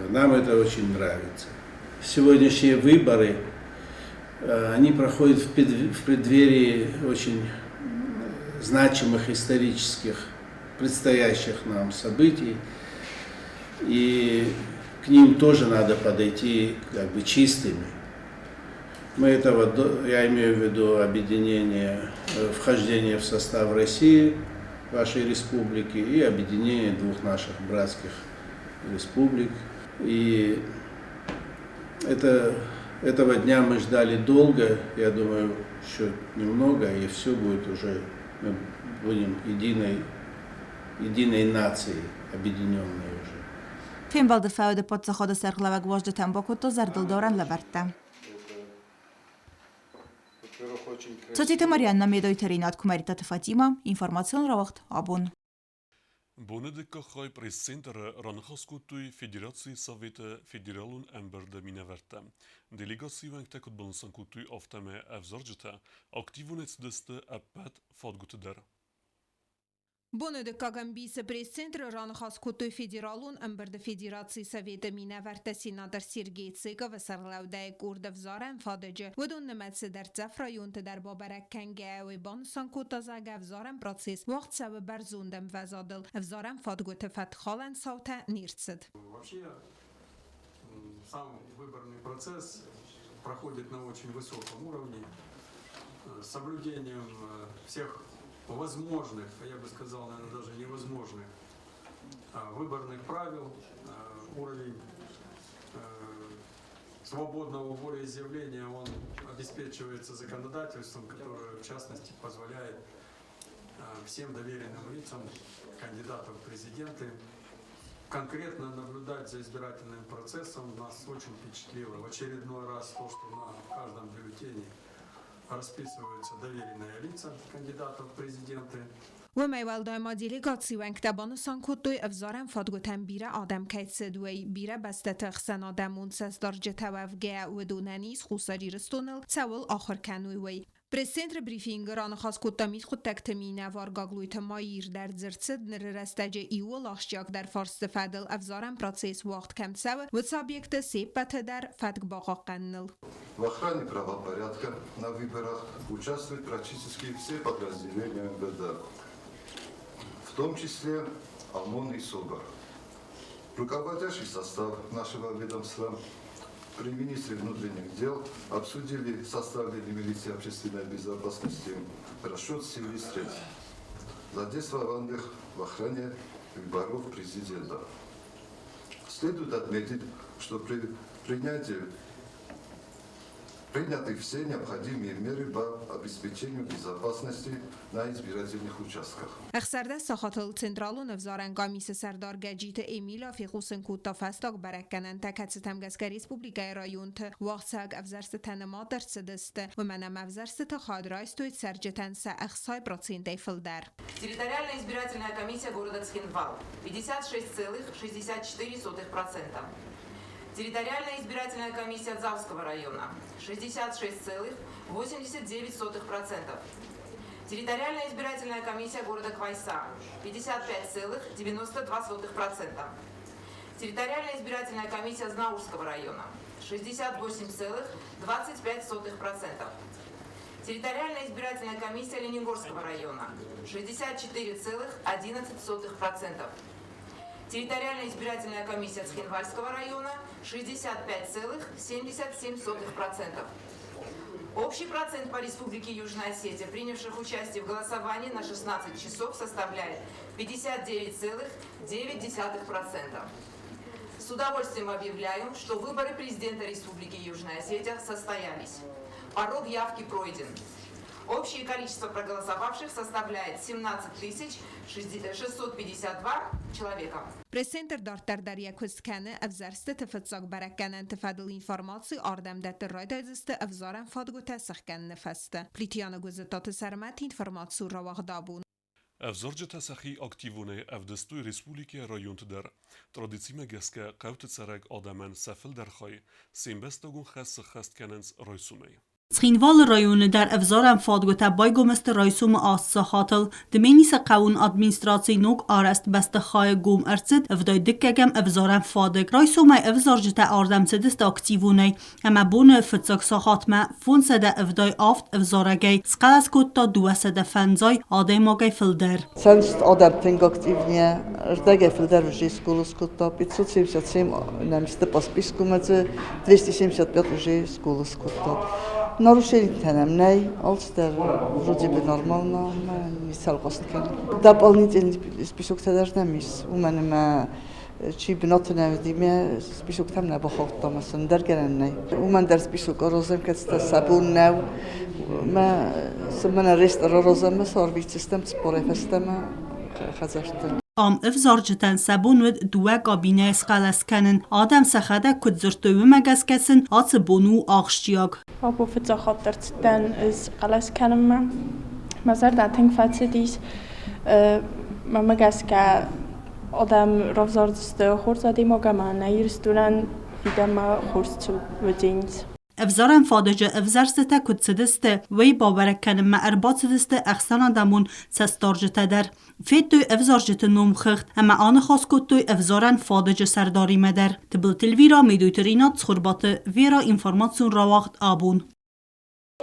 Нам это очень нравится. Сегодняшние выборы, они проходят в преддверии очень значимых исторических предстоящих нам событий. И к ним тоже надо подойти как бы чистыми. Мы этого, я имею в виду объединение, вхождение в состав России, вашей республики, и объединение двух наших братских республик. И этого дня мы ждали долго, я думаю, еще немного, и все будет уже, мы будем единой нацией, объединенной уже. Фембӕлды фӕуды паддзахады сӕргълӕууӕг уазджытӕн бакодта зӕрдылдарӕн лӕвӕрттӕ. Цоциты Марианна, Медойты Ринат, Куымӕридтаты Фатимӕ, информацион рауагъд Абон. Боны дыккаг хай пресс-центры раныхас кодтой Федерацийы Советы Федералон ӕмбырды минӕвӕрттӕ. Делегацийы уӕнгтӕ куыд банысан кодтой, афтӕмӕй ӕвзарджытӕ активонӕй цыдысты ӕппӕт фадгуыты дӕр. Боны дыккаг ӕмбисы пресс-центры раныхас кодтой Федералон ӕмбырды Федерацийы Советы минӕвӕрттӕ сенатор Сергей Цыковы сӕргълӕудӕй къорд ӕвзарӕн фадыджы. Уыдон нымӕцы дӕрддзӕф районты дӕр бабӕрӕг кӕнгӕйӕ уый банысан кодта, зӕгъгӕ, ӕвзарӕн процесс уагъд цӕуы бӕрзонд ӕмвӕзадыл. Ӕвзарӕн фадгуыты фӕткхалӕн цаутӕ не рцыд. Вообще сам выборный процесс проходит на очень высоком уровне, с соблюдением всех возможных, а я бы сказал, наверное, даже невозможных выборных правил, уровень свободного волеизъявления, он обеспечивается законодательством, которое, в частности, позволяет всем доверенным лицам, кандидатов в президенты, конкретно наблюдать за избирательным процессом. Нас очень впечатлило в очередной раз то, что на каждом бюллетене расписываются доверенные лица кандидатов в президенты. Уымӕй уӕлдай ма делегацийы уӕнгтӕ банысан кодтой, ӕвзарӕн фадгуытӕм бирӕ адӕм кӕй цыд, уый. Бирӕ бӕстӕты хсӕн адӕмон цӕстдарджытӕ уӕвгӕйӕ, уыдонӕн ис Хуссар Ирыстоныл цӕуыл ахуыр кӕной, уый. Пресс-центры брифингы раныхас кодта мидхъуыддӕгты минӕвар Гаглойты Маир дӕр. Дзырд цыд ныры рӕстӕджы иууыл ахсджиагдӕр фарсты фӕдыл ӕвзарӕн процесс уагъд кӕм цӕуы, уыцы объектты се ппӕты дӕр фӕтк бахъахъхъӕныныл. В охране правопорядка на выборах участвуют практически все подразделения МВД, в том числе ОМОН и СОБР. Руководящий состав нашего ведомства при министре внутренних дел обсудили составление милиции общественной безопасности, расчет сил и средств, задействованных в охране выборов президента. Следует отметить, что при принятии Приняты все необходимые меры по обеспечению безопасности на избирательных участках. 16 сахатыл Централон ӕвзарӕн къамисы сӕрдар Гӕджиты Эмиля фехъусын кодта фӕстаг бӕрӕггӕнӕнтӕ, кӕцытӕм гӕсгӕ республикӕйы районты уагъдцӕуӕг ӕвзӕрстытӕ нымад ӕрцыдысты, уымӕн ӕмӕ ӕвзӕрстыты хайад райстой цӕрджытӕн сӕ 60 процентӕй фылдӕр. Территориальная избирательная комиссия города Цхинвал 56,64%. Территориальная избирательная комиссия Дзауского района 66,89%. Территориальная избирательная комиссия города Квайса 55,92%. Территориальная избирательная комиссия Знаурского района 68,25%. Территориальная избирательная комиссия Ленингорского района 64,11%. Территориальная избирательная комиссия Цхинвальского района 65,77%. Общий процент по Республике Южная Осетия, принявших участие в голосовании на 16 часов, составляет 59,9%. С удовольствием объявляю, что выборы президента Республики Южная Осетия состоялись. Порог явки пройден. Общее количество проголосовавших составляет 17 652 человека. Пресс-центр дарддӕр дӕр йӕ куыст кӕны ӕвзӕрстыты фыццаг бӕрӕггӕнӕнты фӕдыл информаци ардӕм дӕтты райдайдзысты ӕвзарӕн фадгуытӕ сӕхгӕныны фӕстӕ. Плитианы Гуыззыттаты Сӕрмӕт информаци рауагъд абон. Ӕвзарджытӕ сӕхи активонӕй ӕвдыстой республикӕйы районты дӕр. Традицимӕ гӕсгӕ хъӕуты цӕрӕг адӕмӕн сӕ фылдӕр хай се мбӕстагон хӕс сыххӕст кӕнынц райсомӕй. Цхинвалы районы дӕр ӕвзарӕн фадгуытӕ байгом сты райсомы аст сахатыл. Дменисы хъӕуон администрацийы ног арӕзт бӕстыхайы гом ӕрцыд 72-ӕм ӕвзарӕн фадыг. Райсомӕй ӕвзарджытӕ ардӕм цыдысты активонӕй ӕмӕ боны фыццаг сахатмӕ 577 ӕвзарӕгӕй схъӕлӕс кодта 250 адӕймагӕй фылдӕр. Цӕнст адӕм тынг активнее, рдӕгӕй фылдӕр уже сголос кодта, 577 нӕм сты по списку 275 уже сголос кодта. Нарушений нӕм нӕй, алцыдӕр вроде бы нормально, ницӕуыл хъаст кӕнӕм. Дополнительный списоктӕ дӕр нӕм ис, уымӕн ӕмӕ чи бынаты нӕ уыди, ме списоктӕм нӕ бахаудтам, ӕмӕ сын ӕндӕр гӕнӕн нӕй. Уымӕн дӕр список аразӕм, кӕцытӕ сӕ бон нӕу. Мӕ цы мӕнӕ рестор аразӕм, ӕмӕ сӕ арвитдзыстӕм цыппорӕй фӕстӕмӕ хӕдзӕртты. Ам ӕвзарджытӕн сӕ бон уыд дыууӕ кабинӕйы схъӕлӕс кӕнын. Адӕм сӕхӕдӕг куыд дзырдтой, уымӕ гӕсгӕ сын ацы бон у ахсджиаг. Абон фыццаг хатт ӕрцыдтӕн ӕз хъӕлӕс кӕнынмӕ. Мӕ зӕрдӕ тынг фӕцыдис. Мӕнмӕ гӕсгӕ адӕм равзардзысты хорз адӕймаг ӕмӕ нӕ Ирыстонӕн фидӕнмӕ хорз цы уыдзӕнис. Ӕвзарӕн фадыджы ӕвзӕрстытӕ куыд цыдысты, уый бабӕрӕг кӕнынмӕ ӕрбацыдысты ӕхсӕнадӕмон цӕстдарджытӕ дӕр. Федтой ӕвзарджыты номхыгъд ӕмӕ аныхас кодтой ӕвзарӕн фадыджы сӕрдаримӕ дӕр. Тыбылты Эльвира, Медойты Ринат, Цхуырбаты Вера, информацион рауагъд абон.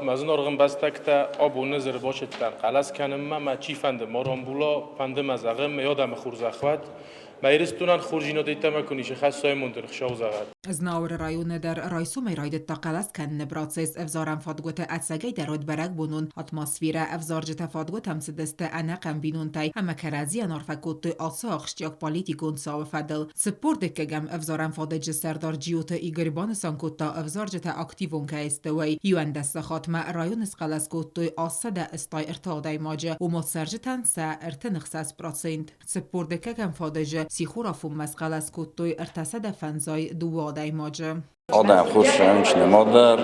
Мӕ зынаргъ ӕмбӕстӕгтӕ, абоны ӕрбацыдтӕн хъӕлӕс кӕнынмӕ мӕ чи фӕнды ма рамбула, фӕнды мӕ зӕгъын, мӕ адӕмы хорзӕх уӕд. Мӕ Ирыстонӕн хорздзинадӕй тамако ницы хӕссай амондӕн Хуыцау зӕгъӕд. Знауыры районы дӕр райсомӕй райдыдта хъӕлӕс кӕныны процесс. Ӕвзарӕн фадгуыты ӕцӕгӕй дӕр уыд бӕрӕгбонон атмосферӕ. Ӕвзарджытӕ фадгуытӕм цыдысты ӕнӕхъӕн бинонтӕй ӕмӕ кӕрӕдзийӕн арфӕ кодтой ацы ахсджиаг политикон цауы фӕдыл. 42-ӕм ӕвзарӕн фадыджы сӕрдар Джиоты Игорь банысан кодта, ӕвзарджытӕ активон кӕй сты, уый. 11 сахатмӕ районы схъӕлӕс кодтой 883 адӕймаджы, ома цӕрджытӕн сӕ 36%. 42-ӕм фадыджы сихорафонмӕ схъӕлӕс кодтой 352 адӕймаджы. Адӕм хуссӕнч нымаддӕр,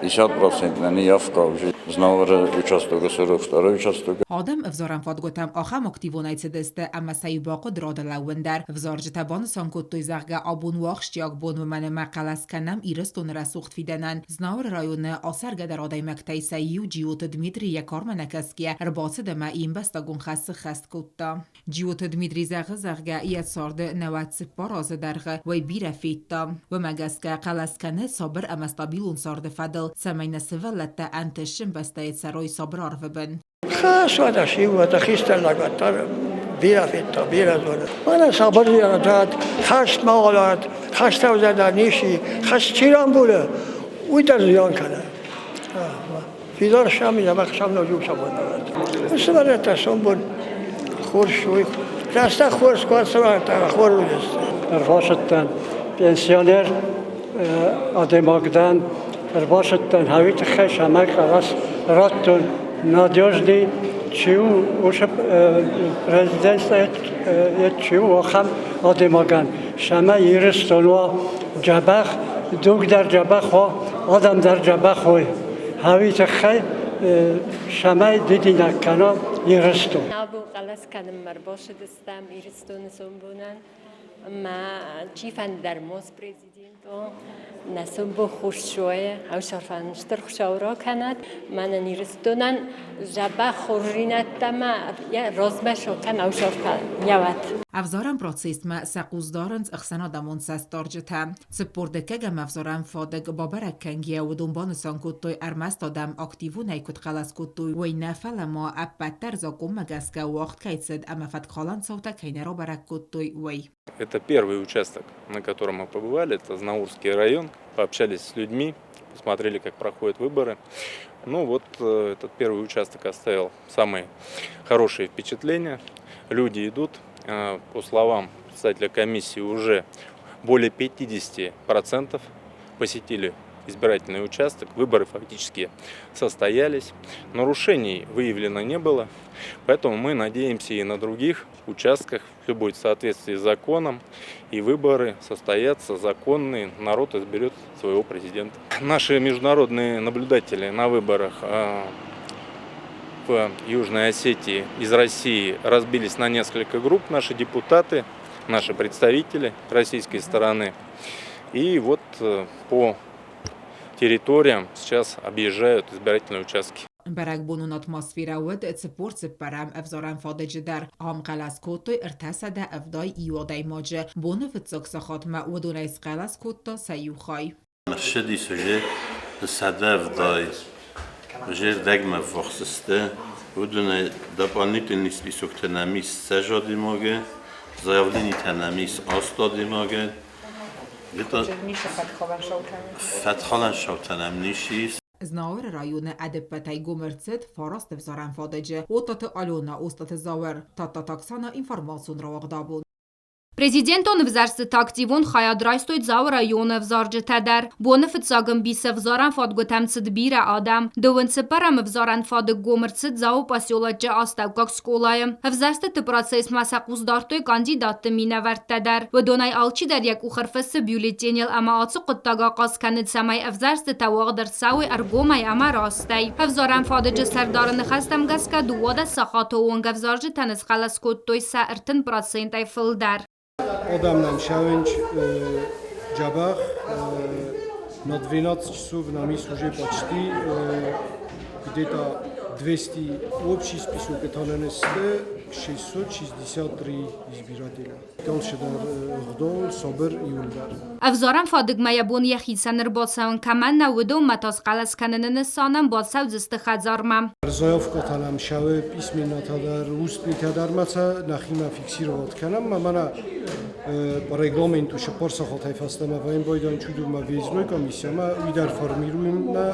50% нӕ явка уже Знауыры участокы 42 участокы. Адӕм ӕвзарӕн фадгуытӕм ахӕм активонӕй цыдысты, ӕмӕ сӕ-иу бахъуыд рады лӕууын дӕр. Ӕвзарджытӕ банысан кодтой, зӕгъгӕ, абон у ахсджиаг бон, уымӕн ӕмӕ хъӕлӕс кӕнӕм Ирыстоны рӕсугъд фидӕнӕн. Знауыры районы ацӕргӕдӕр адӕймӕгтӕй сӕ иу Джиоты Дмитрий йӕ кармӕ нӕ кӕсгӕйӕ ӕрбацыд ӕмӕ йе мбӕстагон хӕс сыххӕст кодта. Джиоты Дмитрий зӕгъы, зӕгъгӕ, йӕ царды 94 азы дӕргъы уый бирӕ федта. Уымӕ гӕсгӕ хъӕлӕс кӕны сабыр ӕмӕ стабилон царды фӕдыл, цӕмӕй нӕ сывӕллӕттӕ ӕнтысджын бӕстӕйы цӕрой сабыр арвы бын. Хӕсуат ӕсиуат, хистӕр лӕгӕдтӕ бирӕ федта, бирӕ зоны. Мӕнӕ сабырдзинад, хӕст ма уӕд, хӕстӕвзӕрдӕ ниси, хӕст чи рамбулы, уый дӕр зиан кӕны. Фидар сӕм ӕмӕ сӕм ноджы сабырдзинад. Сывӕллӕттӕ сомбон хорз суой. Рӕстӕг хорз куы ӕрцӕуа, та хорз уыдзысты. Ӕрбацыдтӕн пенсионер адӕймаг дӕн. Ӕрбацыдтӕн уый тыххӕй, цӕмӕй хъӕлӕс радтон надежный чи у, уыцы президент чи у, ахӕм адӕймагӕн, цӕмӕй Ирыстон уа дзӕбӕх, дуг дӕр дзӕбӕх уа, адӕм дӕр дзӕбӕх уой. Уый тыххӕй, цӕмӕй дидинӕг кӕна Ирыстон. Абон хъӕлӕс кӕнынмӕ ӕрбацыдыстӕм Ирыстоны сомбонӕн. Ӕмӕ чи фӕндӕр Моспрезидент у, нӕ сомбон хорз суайы, ӕвзӕрфӕн стыр Хуыцау ракӕнӕд. Мӕнӕн Ирыстонӕн дзӕбӕх хорздзинӕдтӕ ма йӕ размӕ сокӕн ӕвзӕртӕ йӕуӕт. Ӕвзарӕн процессмӕ сӕ хъус дарынц ӕхсӕнадӕмон цӕстдарджытӕ. 42-ӕм ӕвзарӕн фадыг бабӕрӕг кӕнгӕйӕ уыдон банысан кодтой, ӕрмӕст адӕм активонӕй куыд хъӕлӕс кодтой, уый нӕ, фӕлӕ ма ӕппӕт дӕр закъонмӕ гӕсгӕ уагъд кӕй цыд ӕмӕ фӕткхалӕн цаутӕ кӕй нӕ рабӕрӕг кодтой, уый. Это первый участок, на котором мы побывали, это Знаурский район. Пообщались с людьми, посмотрели, как проходят выборы. Ну вот этот первый участок оставил самые хорошие впечатления. Люди идут, по словам председателя комиссии, уже более 50% посетили избирательный участок. Выборы фактически состоялись. Нарушений выявлено не было. Поэтому мы надеемся и на других участках все будет в соответствии с законом. И выборы состоятся законные. Народ изберет своего президента. Наши международные наблюдатели на выборах в Южной Осетии из России разбились на несколько групп. Наши депутаты, наши представители российской стороны. И вот по территориям сейчас объезжают избирательные участки. Бӕрӕгбонон атмосферӕ уыд 44-ӕм ӕвзарӕн фадыджы дӕр. Ам хъӕлӕс кодтой 371 адӕймаджы. Боны фыццаг сахатмӕ уыдонӕй схъӕлӕс кодта сӕ иу хай. Ссыдис уже 170 уже рдӕгмӕ ввахс сты. Уыдонӕй дополнительный списоктӕ нӕм ис 20 адӕймаджы, заявленитӕ нӕм ис 8 адӕймаджы. Фӕткхалӕн цаутӕ нӕм ницы ис. Знауыры районы ӕдӕппӕтӕй гом ӕрцыд фараст ӕвзарӕн фадыджы. Оттаты Алена, Остъаты Зауыр, Тадтаты Оксана информацион рауагъд абон. Президентон ӕвзӕрстыты активон хайад райстой Дзауы районы ӕвзарджытӕ дӕр. Боны фыццаг ӕмбис ӕвзарӕн фадгуытӕм цыд бирӕ адӕм. Дыууын цыппӕрӕм ӕвзарӕн фадыг гом ӕрцыд Дзауы поселочы астӕуккаг скъолайы. Ӕвзӕрстыты процессмӕ сӕ хъус дардтой кандидатты минӕвӕрттӕ дӕр. Уыдонӕй алчидӕр йӕ къух ӕрфыссы бюллетеныл ӕмӕ ацы хъуыддаг ахъаз кӕны, цӕмӕй ӕвзӕрстытӕ уагъд ӕрцӕуой ӕргомӕй ӕмӕ растӕй. Ӕвзарӕн фадыджы сӕрдары ныхӕстӕм гӕсгӕ 12 сахаты онг ӕвзарджытӕн схъӕлӕс кодтой сӕ 30%-ӕй фылдӕр. Адӕм нӕм цӕуынц дзӕбӕх. На 12 часов нам есть уже почти где-то 200 общий список, это НСТ 663 избирателя. Дальше ӕгъдау, сабыр иуылдӕр. Ӕвзарӕн фадыгмӕ йӕ бон йӕхицӕн ӕрбацӕуын кӕмӕн нӕ, уыдонмӕ та схъӕлӕс кӕныны нысанӕн бацӕудзысты хӕдзармӕ. Заявкӕтӕ нӕм цӕуы письменнатӕ дӕр, устнитӕ дӕр ма сӕ нӕхимӕ фиксировать кӕнӕм. Мӕнӕ по регламенту цыппар сахатӕй фӕстӕмӕ вӕййын байдайын чудурмӕ въездной комиссиямӕ, уый дӕр формируем нӕ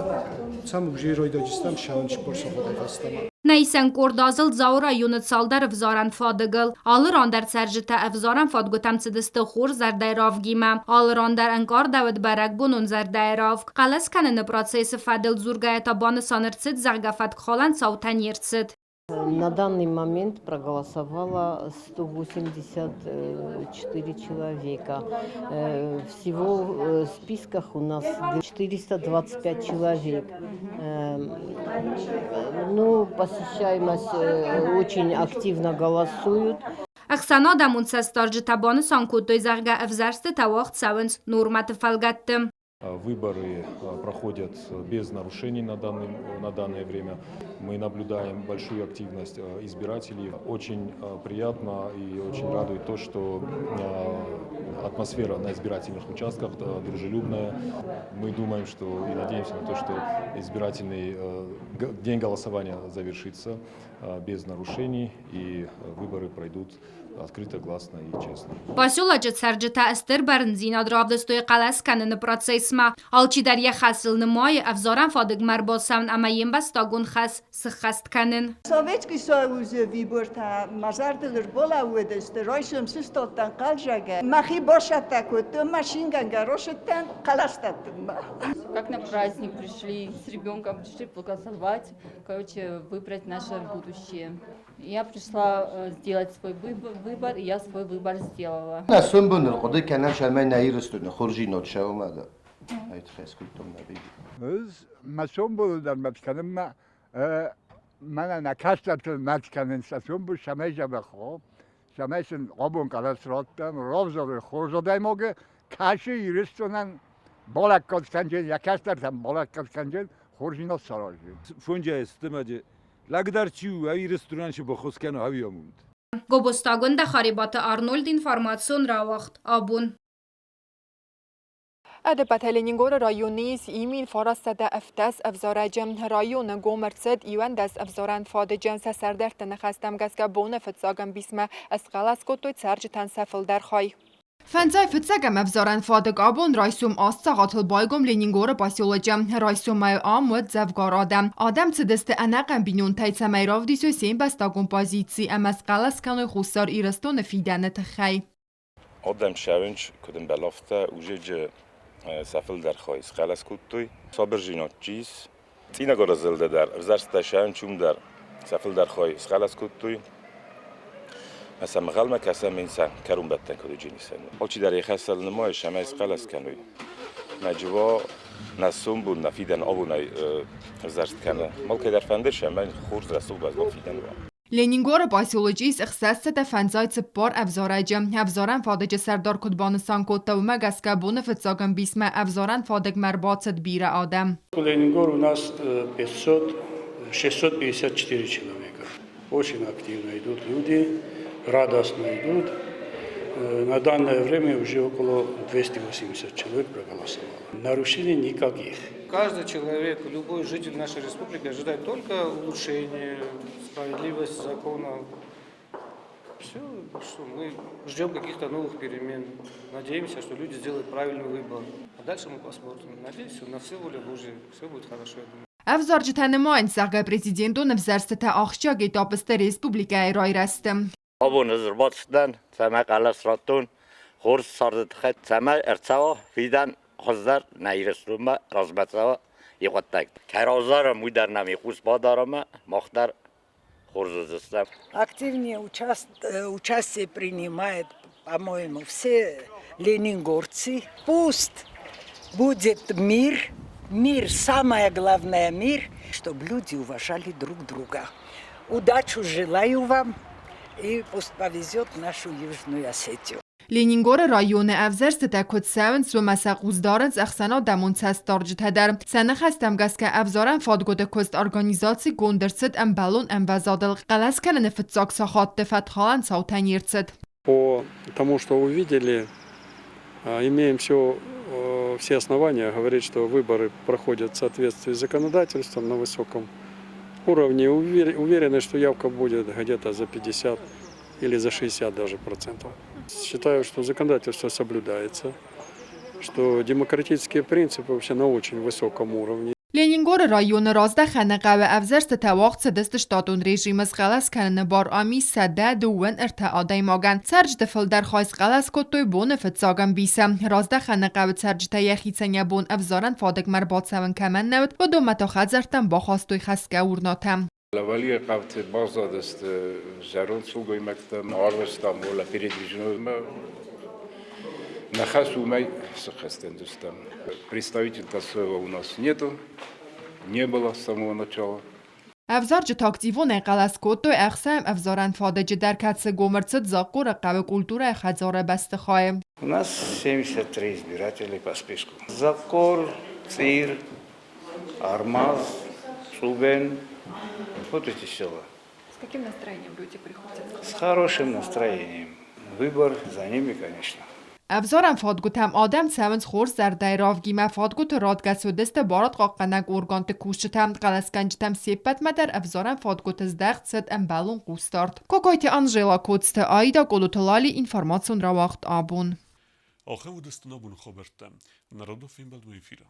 сӕм уже райдайджыстӕм ссӕуын цыппар сахатӕй фӕстӕмӕ. Нӕ исӕн къорд азылд Дзауы районы цалдӕр ӕвзарӕн фадыгыл. Алы ран дӕр цӕрджытӕ ӕвзарӕн фадгуытӕм цыдысты хорз зӕрдӕйы равгимӕ. Алы ран дӕр ӕнкъардӕуыд бӕрӕгбонон зӕрдӕйы равг. Хъӕлӕс кӕныны процессы фӕдыл дзургӕйӕ та банысан ӕрцыд, зӕгъгӕ, фӕткхалӕн цаутӕ не рцыд. На данный момент проголосовало 184 человека. Всего в списках у нас 425 человек. Ну, посещаемость очень активно голосуют. Ӕхсӕнадӕмон цӕстдарджытӕ банысан кодтой, зӕгъгӕ, ӕвзӕрстытӕ уагъд цӕуынц нормӕты фӕлгӕтты. Выборы проходят без нарушений на данное время. Мы наблюдаем большую активность избирателей. Очень приятно и очень радует то, что атмосфера на избирательных участках дружелюбная. Мы думаем, что и надеемся на то, что избирательный день голосования завершится без нарушений и выборы пройдут открыто, гласно и честно. Поселочы цӕрджытӕ стыр бӕрндзинад равдыстой хъӕлӕс кӕныны процессмӕ. Алчидӕр йӕ хӕсыл нымайы ӕвзарӕн фадыгмӕ ӕрбацӕуын ӕмӕ йе мбӕстагон хӕс сыххӕст кӕнын. Советский Союзы выбортӕ мӕ зӕрдыл ӕрбалӕууыдысты, райсом сыстадтӕн хъӕлдзӕгӕй. Мӕхи бацӕттӕ кодтон, машингӕнгӕ рацыдтӕн хъӕлӕс дӕттынмӕ. Как на праздник пришли, с ребенком пришли проголосовать, короче, выбрать наше будущее. Я пришла сделать свой выбор, и я свой выбор сделала. Нӕ сомбоныл хъуыды кӕнӕм цӕмӕй нӕ Ирыстоны хорздзинад сӕумӕ дӕр. Ай тыххӕй скодтон нӕ библи. Ӕз мӕ сомбоны дӕр мӕт кӕнын мӕ мӕнӕ нӕ кӕстӕртыл мӕт кӕнын сӕ сомбон цӕмӕй дзӕбӕх уа, цӕмӕй сын абон хъӕлӕс раттӕм, равзарой хорз адӕймаги, кӕсы Ирыстонӕн балӕггад кӕнджын, йӕ кӕстӕртӕн балӕггад кӕнджын, хорздзинад саразын. Фонджайы стымӕджы лӕгдӕр чи у, ӕви Ирыстонӕн чи баххуыс кӕна, ӕви амонд. Гобозтагонда Харебаты Арнольд информацион рауагъд абон. Ӕдӕппӕтӕй Ленингоры районы ис 1917 ӕвзарӕджы. Районы гом ӕрцыд 11 ӕвзарӕн фадыджы. Сӕ сӕрдӕртты ныхӕстӕм гӕсгӕ боны фыццаг ӕмбисмӕ схъӕлӕс кодтой цӕрджытӕн сӕ фылдӕр хай. Фӕндзай фыццӕгӕм ӕвзарӕн фадыг абон райсом 8 сахатыл байгом Ленингоры поселочы. Райсомӕй ам уыд дзӕвгар адӕм. Адӕм цыдысты ӕнӕхъӕн бинонтӕй, цӕмӕй равдисой се мбӕстагон позици ӕмӕ схъӕлӕс кӕной Хуссар Ирыстоны фидӕны тыххӕй. Адӕм сӕвынч куыд ӕмбӕлӕфтӕ, ужеджы сӕ фылдӕр хай схъӕлӕс кодтой. Сабырдзинад чи ис, Цъинагары зылды дӕр, ӕвзӕрстытӕ сӕвынч уым дӕр сӕ фылдӕр хай схъӕлӕс кодтой. Сӕ ӕнхъӕлмӕ кӕсӕм ин сӕ кӕронбӕттӕн куыд уыджи Алчидӕр йӕ хӕсыл нымайы, цӕмӕй схъӕлӕс кӕной. Мӕ джива нӕ сомбон, нӕ фидӕн абонӕй ӕвзӕрст кӕны. Алкӕйдӕр фӕнды, цӕмӕй хорз рӕсугъд бӕзгон фидӕн уа. Ленингоры поселочы ис 654 ӕвзарӕджы. Ӕвзарӕн фадыджы сӕрдар куыд банысан кодта, уымӕ гӕсгӕ боны фыццаг ӕмбисмӕ ӕвзарӕн фадыгмӕ ӕрбацыд бирӕ адӕм. Ленингор у нас 500, 654 человека. Очень активно идут люди, радостно идут. На данное время уже около 280 человек проголосовало. Нарушений никаких. Каждый человек, любой житель нашей республики ожидает только улучшения, справедливости закона. Все, что мы ждем каких-то новых перемен. Надеемся, что люди сделают правильный выбор. А дальше мы посмотрим. Надеюсь, на все воля Божья, все будет хорошо, я думаю. Ӕвзарджытӕ нымайынц, зӕгъгӕ, президентон ӕвзӕрстытӕ ахсджиаг этап сты республикӕйы райрӕзты. Абон ӕз ӕрбацыдтӕн, цӕмӕй хъӕлӕс радтон хорз царды тыххӕй, цӕмӕй ӕрцӕуа фидӕн хуыздӕр нӕ Ирыстонмӕ размӕ цӕуа и хъуыддаг. Кӕй равзарӕм, уый дӕр нӕм хъус бадарӕм, мах дӕр хорз уыдзыстӕм. Активнее участие принимает, по-моему, все ленингорцы. Пусть будет мир, мир, самое главное мир, чтобы люди уважали друг друга. Удачу желаю вам и пусть повезет нашу Южную Осетию. Ленингоры районы ӕвзӕрстытӕ куыд цӕуынц, уымӕ сӕ хъус дарынц ӕхсӕнадӕмон цӕстдарджытӕ дӕр. Сӕ ныхӕстӕм гӕсгӕ ӕвзарӕн фадгуыты куыст организацигонд ӕрцыд ӕмбӕлон ӕмвӕзадыл. Хъӕлӕс кӕныны фыццаг сахатты фӕткхалӕн цаутӕ не рцыд. По тому, что увидели, имеем все основания говорить, что выборы проходят в соответствии с законодательством на высоком уровне. Уверены, что явка будет где-то за 50 или за 60 даже процентов. Считаю, что законодательство соблюдается, что демократические принципы вообще на очень высоком уровне. Ленингоры районы Раздӕхӕны хъӕуы ӕвзӕрстытӕ уагъд цыдысты штатон режимы схъӕлӕс кӕныны бар ам ис 123 адӕймагӕн. Цӕрджыты фылдӕр хай схъӕлӕс кодтой боны фыццаг ӕмбисы. Раздӕхӕны хъӕуы цӕрджытӕ йӕхицӕн йӕ бон ӕвзарӕн фадыгмӕ ӕрбацӕуын кӕмӕн нӕ уыд, уыдонмӕ та хӕдзӕрттӕм бахастой хӕсгӕ урнатӕ. Лавалийы хъӕуты баззадысты зӕронд сылгоймӕгтӕ, арвыстам Оля передвижноймӕ. Нӕ хӕс уымӕй сыххӕстӕндзыстӕм. Представитель своего у нас нету, не было с самого начала. Ӕвзарджытӕ активонӕй хъӕлӕс кодтой ӕхсӕм ӕвзарӕн фадыджы дӕр, кӕцы гом ӕрцыд Захъхъоры хъӕуы культурӕйы хӕдзары бӕстыхайы. У нас 73 избирателей по списку. Захъхъор, Цъир, Армаз, Цъубен, вот эти села. С каким настроением люди приходят? С хорошим настроением. Выбор за ними, конечно. Ӕвзарӕн фадгуытӕм адӕм цӕуынц хорз зӕрдӕйы равгимӕ. Фадгуыты радгӕс уыдысты барадхъахъхъӕнӕг органты кусджытӕ. Хъӕлӕсгӕнджытӕм се ппӕтмӕ дӕр ӕвзарӕн фадгуыты здӕхт цыд ӕмбӕлон хъусдард. Кокойты Анжела, Коцты Аида, Къодоты Лали, информацион рауагъд Абон. Ахӕм уыдысты нӕ боны хабӕрттӕ. Нӕ радон фембӕлдмӕ эфиры.